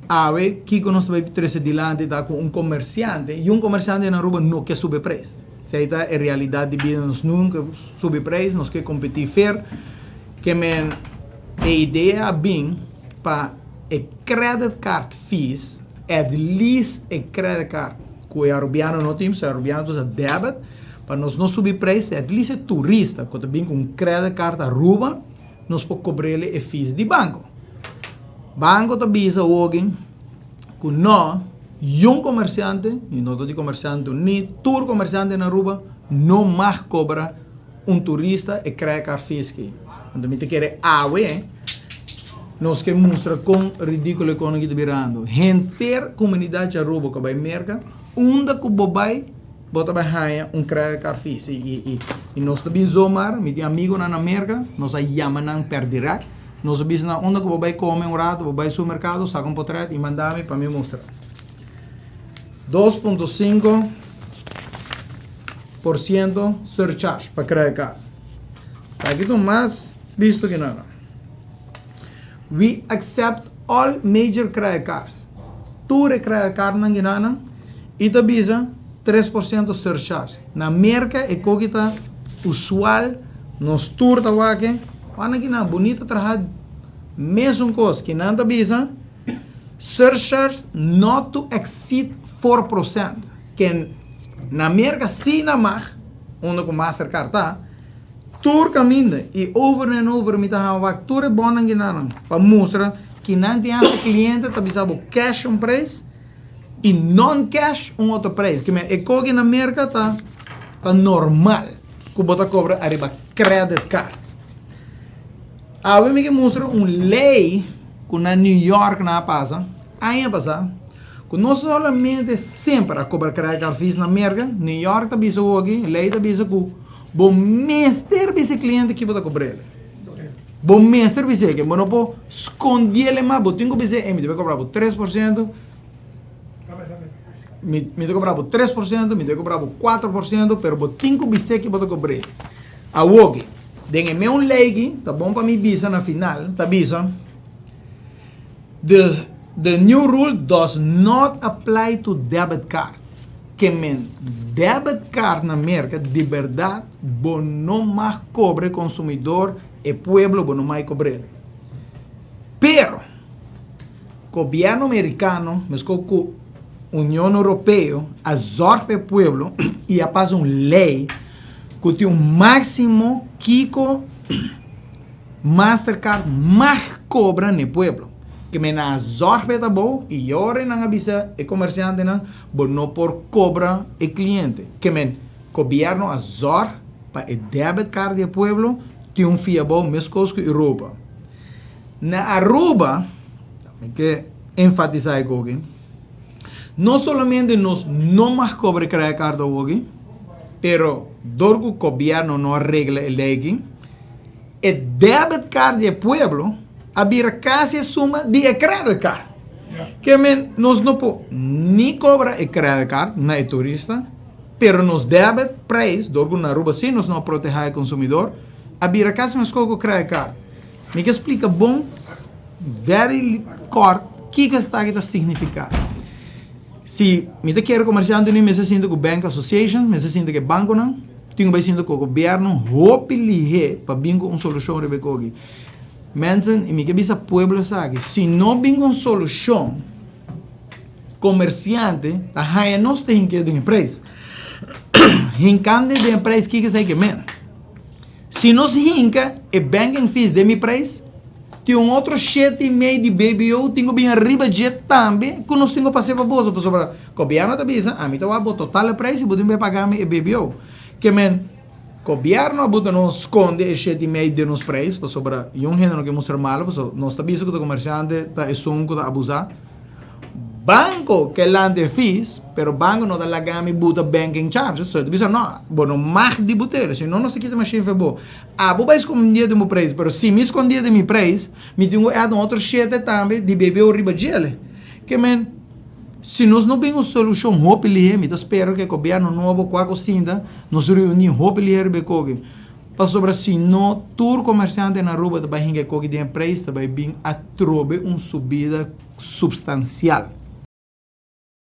Awe, kiko nos ta bay trece dilanti ta cu un comerciante, y un comerciante na Aruba no ke subi prijs. Esey ta e realidad di bida, nos nunca subi prijs, nos ke competi fair. Ke men e idea a bin pa e credit card fees, at least e credit card cu e Arubiano no tin, pasobra e Arubiano ta usa debit, pa nos no subi prijs, at least e turista cu ta bin cu un credit card Aruba, nos por cobrele e fees di banco. Banco ta bisa hogi cu no, yun comerciante, y no ta di comerciante ni tur comerciante na Aruba, no mag cobra un turista e credit card fees ki. Anto mi ta kere awe nos ke mustra con ridiculo e cono ki ta birando. Henter comunidad di Aruba cu a bay Merca, unda cu bo bay, Bo ta bai haña un credit card fees y y nos ta bin zomaar, mi tin amigonan na Merca, nos a yama nan per direct, nos a bisa nan unda cu bo bai come un rato, bo bai supermercado, saca un potret y manda mi pa mi mustra. 2.5% surcharge pa credit card. Esaki ta un mas bisto ki nada. We accept all major credit cards. Tur e credit cardnan ki nan y ta bisa 3% surcharge. Na Merca e koki ta usual, nos tur ta wak e. Wak ki nan bunita traha mesun kos ki nan ta bisa surcharge not to exceed 4%. Ken na Merca si nan mag, unda ku Mastercard ta. Tur kaminda i over en over mi ta haña wak tur e bonnan ginanan pa mustra ki nan tin hasta kliente ta bisa bo cash un prijs i non cash un otro prijs. Ki men e koki na Merka ta ta normal ku bo ta kobra ariba credit card. Awe mi ke mustra un lei ku na New York nan a pasa aña pasa ku no solamente semper a kobra credit card fees na Merka, New York ta bisa awoki lei ta bisa ku Bo mester bisa e cliente ki bo ta cobr'el. Bo mester bis'é ke bo no por scondi'el mas, bo tin ku bis'é, ey mi ta bay cobra bo 3%, mi mi ta cobra bo 3%, mi ta bay cobra bo 4%, pero bo tin ku bis'é ki bo ta cobr'é. Awoki, den e meun ley aki, ta bon pa mi bisa na final, ta bisa, The the new rule does not apply to debit card. Ke men debit card na Merka di berdad bo no mag kobra e konsumidor, e pueblo bo no mag kobr'el. Pero gobierno merikano meskos ku Union Europeo a zorg pa e pueblo i a pasa un lei ku tin un máksimo kiko Mastercard mag kobra n'e pueblo. Ke men a zorg pa e ta bou i yora nan a bisa e komersiantenan bo no por kobra e kliente. Ke men gobièrnu a zorg pa e debit card di e pueblo tin un fee abou meskos ku Europa. Na Aruba, mi ke enfatisá e koki, no solamente nos no mag kobra e credit card awoki, pero dor ku gobièrnu no a regla e lei aki, E debit card di e pueblo a bira casi e suma di e credit card. Ke men nos no por ni cobra e credit card na e turista, pero nos debit prijs, dor cu na Aruba si nos no a proteha e consumidor, a bira casi mescos cu credit card. Mi ke splica bon, very kort, kiko esaki ta significa. Si mi ta kere comerciante mi mester sinta cu Bank Association, mester sinta cu e banconan, Tin ku bai sinta ku gobièrnu hopi lihé pa bin ku un solushon riba e koki. Mensen, i mi ke bisa pueblo esaki, si no bin ku un solushon, komersiante ta haña nos ta hink'é den e preis. Hinkando den e preis kiko esei ke men? Si nos hinka e banking fees den mi preis, tin un otro shete i mei di BBO tin ku bin ariba dje tambe ku nos tin ku pas'é pa boso pasobra Gobièrnu ta bisa, ami ta wak bo total e prijs i bo tin bai paga mi e BBO. Ke men, gobièrnu a buta nos skonde e shete i mei den nos prijs, pasobra yun hende no ke mustra malu, pasobra nos ta bisa ku ta komersiante ta esun ku ta abusá. Banko ke lanta e fees, pero banko no ta laga mi buta banking charges, so e ta bisa no, bo no mag di but'el, si no nos ta kita mashin fe bo. Abo bai skondié den bo prijs, pero si mi skondié den mi prijs, mi tin ku add un otro shete tambe di BBO riba djele. Ke men. Si nos no bin un solushon hopi lihé, mi ta spera ku e gobièrnu nobo kua ku sinta, nos reuní hopi lihé riba e koki. Pasobra si no, tur comerciante na Aruba ta bay hinca e coki den prijs, ta bay bin atrobe un subida substancial.